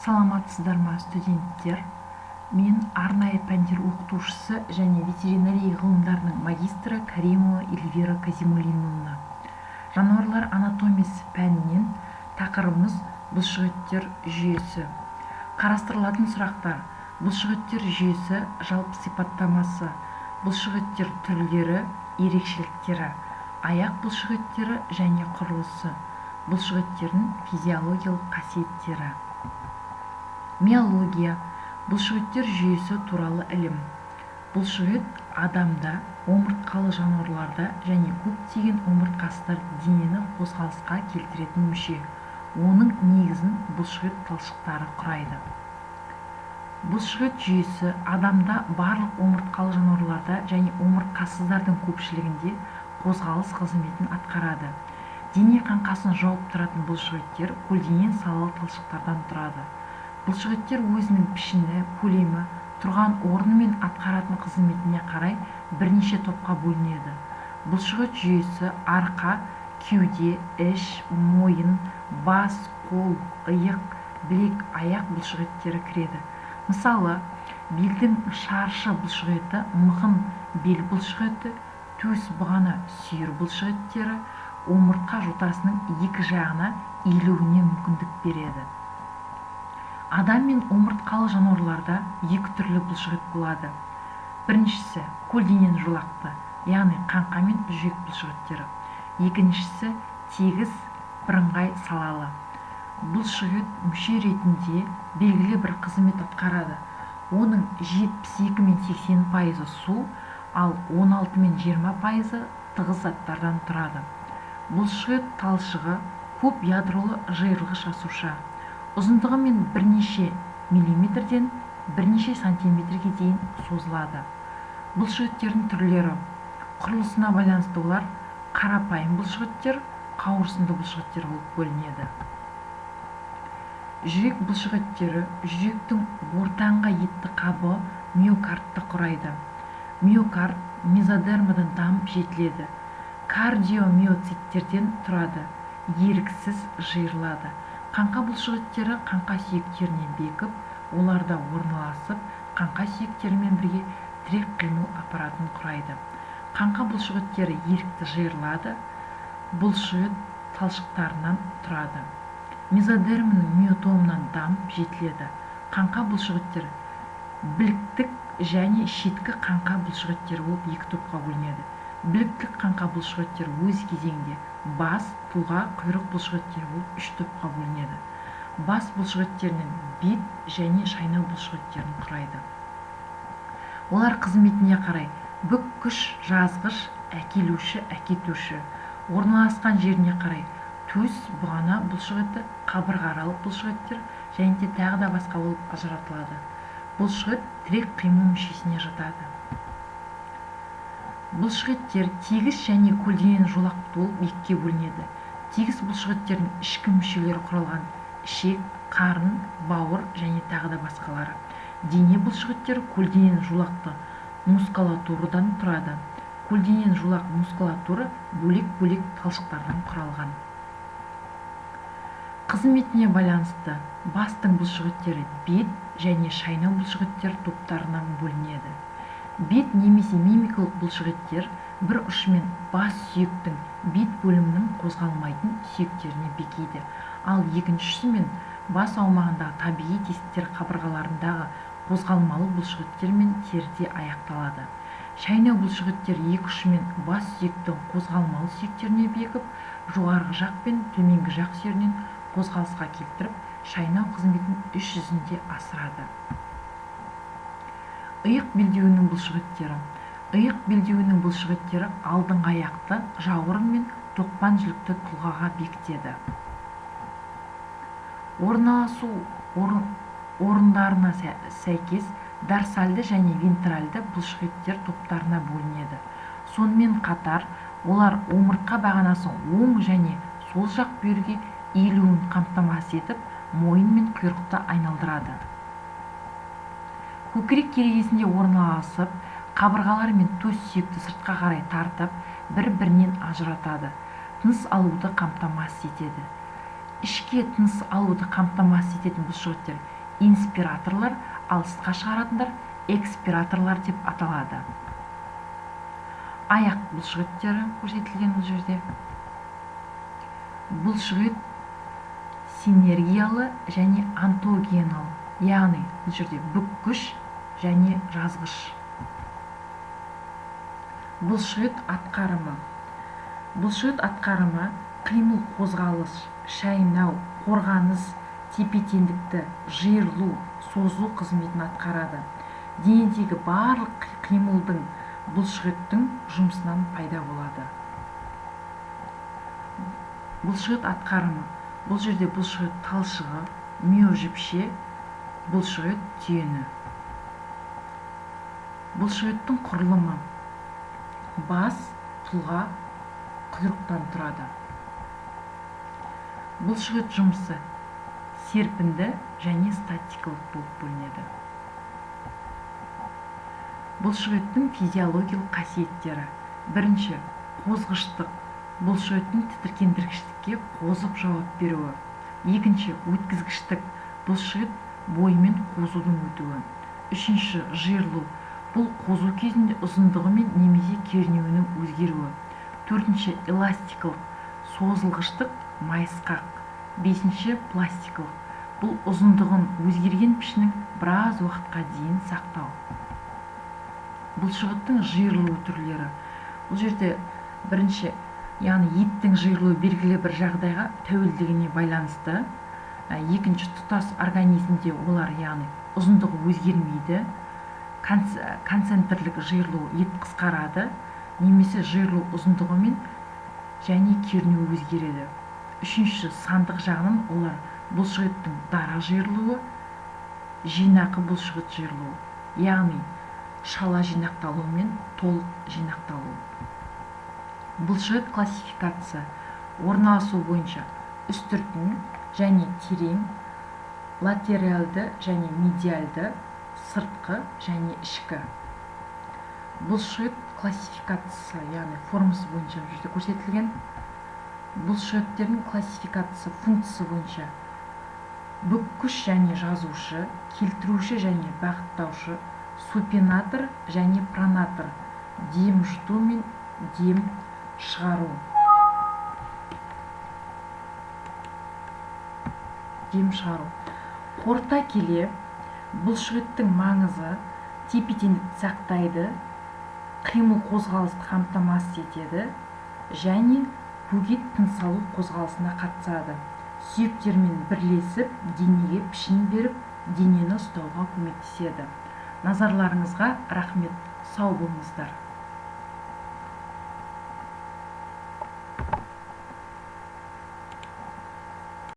Саламатсыздар ма, студенттер! Мен арнайы пәндер оқытушысы және ветеринария ғылымдарының магистрі Каримова Эльвира Казимуллиновна. Жануарлар анатомиясы пәнінен тақырыбымыз: бұлшықеттер жүйесі. Қарастырылатын сұрақтар: бұлшықеттер жүйесі жалпы сипаттамасы, бұлшықеттер түрлері, ерекшеліктері, аяқ бұлшықеттері және құрылысы, бұлшықеттердің физиологиялық қасиеттері. Миология – бұлшықеттер жүйесі туралы ілім. Бұлшықет адамда, омыртқалы жануарларда және көптеген омыртқасыздар денені қозғалысқа келтіретін мүше. Оның негізін бұлшықет талшықтары құрайды. Бұлшықет жүйесі адамда, барлық омыртқалы жануарларда және омыртқасыздардың көпшілігінде қозғалыс қызметін атқарады. Дене қаңқасын жауып тұратын бұлшықеттер көлденең салалы талшықтардан тұрады. Бұлшықеттер өзінің пішіні, көлемі, тұрған орны мен атқаратын қызметіне қарай бірнеше топқа бөлінеді. Бұлшықет жүйесі арқа, кеуде, іш, мойын, бас, қол, иық, білек, аяқ бұлшықеттері кіреді. Мысалы, белдің шаршы бұлшықеті, мықын бел бұлшықеті, төс бұғана сүйір бұлшықеттері омыртқа жотасының екі жағына иілуіне мүмкіндік береді. Адам мен омыртқалы жануарларда екі түрлі бұлшықет болады. Біріншісі – көлденең жолақты, яғни қаңқа мен жүрек бұлшықеттері. Екіншісі – тегіс, бірыңғай салалы. Бұлшықет мүше ретінде белгілі бір қызмет атқарады. Оның 72 мен 80% су, ал 16 мен 20% тығыз заттардан тұрады. Бұлшықет талшығы – көп ядролы жиырылғыш жасуша. Ұзындығы мен бірнеше миллиметрден бірнеше сантиметрге дейін созылады. Бұлшықеттердің түрлері құрылысына байланысты олар қарапайым бұлшықеттер, қауырсынды бұлшықеттер болып бөлінеді. Жүрек бұлшықеттері жүректің ортаңғы етті қабығы миокардты құрайды. Миокард мезодермадан дамып жетіледі, кардиомиоциттерден тұрады, еріксіз жиырылады. Қаңқа бұлшықеттері қаңқа сүйектеріне бекіп, оларда орналасып, қаңқа сүйектерімен бірге тірек қимыл аппаратын құрайды. Қаңқа бұлшықеттері ерікті жиырылады, бұлшықет талшықтарынан тұрады, мезодерманың миотомынан дамып жетіледі. Қаңқа бұлшықеттері біліктік және шеткі қаңқа бұлшықеттері болып екі топқа бөлінеді. Біліктік қаңқа бұлшықеттері өз кезегінде бас, тұлға, құйрық бұлшықеттері болып үш топқа бөлінеді. Бас бұлшықеттерінен бет және шайнау бұлшықеттерін құрайды. Олар қызметіне қарай бүккіш, жазғыш, әкелуші, әкетуші. Орналасқан жеріне қарай төс бұғана бұлшықеті, қабырғааралық бұлшықеттер және де тағы да басқа болып ажыратылады. Бұлшықет тірек қимыл мүшесіне жатады. Бұлшықеттер тегіс және көлденең жолақты болып екіге бөлінеді. Тегіс бұлшықеттердің ішкі мүшелері құралған: ішек, қарын, бауыр және тағы да басқалары. Дене бұлшықеттері көлденең жолақты мускулатурадан тұрады. Көлденең жолақ мускулатура бөлек-бөлек талшықтардан құралған. Қызметіне байланысты бастың бұлшықеттері бет және шайнау бұлшықеттер топтарына бөлінеді. Бет немесе мимикалық бұлшықеттер бір ұшымен бас сүйектің бет бөлімінің қозғалмайтын сүйектеріне бекиді, ал екіншісімен бас аумағындағы табиғи тесіктер қабырғаларындағы қозғалмалы бұлшықеттер мен теріде аяқталады. Шайнау бұлшықеттері екі ұшымен бас сүйектің қозғалмалы сүйектеріне бекіп, жоғарғы жақ пен төменгі жақ сүйегінен қозғалысқа келтіріп, шайнау қызметін іс жүзінде асырады. Иық белдеуінің бұлшықеттері. Иық белдеуінің бұлшықеттері алдыңғы аяқты, жауырын мен тоқпан жілікті тұлғаға бекітеді. Орналасу орындарына сәйкес дорсальды және вентральды бұлшықеттер топтарына бөлінеді. Сонымен қатар олар омыртқа бағанасын оң және сол жақ бүйірге иілуін қамтамасыз етіп, мойын мен құйрықты айналдырады. Көкірек керегесінде орналасып, қабырғалар мен төс сүйекті сыртқа қарай тартып, бір-бірінен ажыратады, тыныс алуды қамтамасыз етеді. Ішке тыныс алуды қамтамасыз ететін бұлшықеттер инспираторлар, ал сыртқа шығаратындар экспираторлар деп аталады. Аяқ бұлшықеттері көрсетілген бұл жерде. Бұлшықет синергиялы және антогеналы, яғни бұл жерде бүккіш және жазғыш. Бұлшықет атқарымы. Бұлшықет атқарымы қимыл, қозғалыс, шайнау, қорғаныс, тепе-теңдікті, жиырылу, созылу қызметін атқарады. Денедегі барлық қимылдың бұлшықеттің жұмысынан пайда болады. Бұлшықет атқарымы. Бұл жерде бұлшықет талшығы, миожіпше, бұлшықет түйіні. Бұлшықеттің құрылымы бас, тұлға, құйрықтан тұрады. Бұлшықет жұмысы серпінді және статикалық болып бөлінеді. Бұлшықеттің физиологиялық қасиеттері. Бірінші, қозғыштық, бұлшықеттің тітіркендіргіштікке қозып жауап беруі. Екінші, өткізгіштік, бұлшықет бойымен қозудың өтуі. Үшінші, жиырылу, бұл қозу кезінде ұзындығы мен немесе кернеуінің өзгеруі. Төртінші, эластикалық, созылғыштық, майысқақ. Бесінші, пластикалық, бұл ұзындығын өзгерген пішінін біраз уақытқа дейін сақтау. Бұлшықеттің жиырылу түрлері. Бұл жерде бірінші, яғни еттің жиырылуы белгілі бір жағдайға тәуелділігіне байланысты. Екінші, тұтас организмде олар, яғни ұзындығы өзгермейді. Концентрлік жиырылу, ет қысқарады, немесе жиырылу ұзындығы мен және кернеуі өзгереді. Үшінші, сандық жағынан олар бұлшықеттің дара жиырылуы, жинақы бұлшықет жиырылуы, яғни шала жинақталу мен толық жинақталу. Бұлшықет классификация орналасу бойынша үстіртін және терең, латералды және медиалды, сыртқы және ішкі. Бұлшықет классификациясы, яғни формасы бойынша бұл жерде көрсетілген. Бұлшықеттердің классификациясы функциясы бойынша бүккіш және жазушы, келтіруші және бағыттаушы, супинатор және пронатор, дем жұту мен дем шығару. Дем шығару. Қорыта келе, бұлшықеттің маңызы тепе-теңдікті сақтайды, қимыл қозғалысты қамтамасыз етеді және бөгет тыныс алу қозғалысына қатысады. Сүйектермен бірлесіп, денеге пішін беріп, денені ұстауға көмектеседі. Назарларыңызға рахмет. Сау болыңыздар.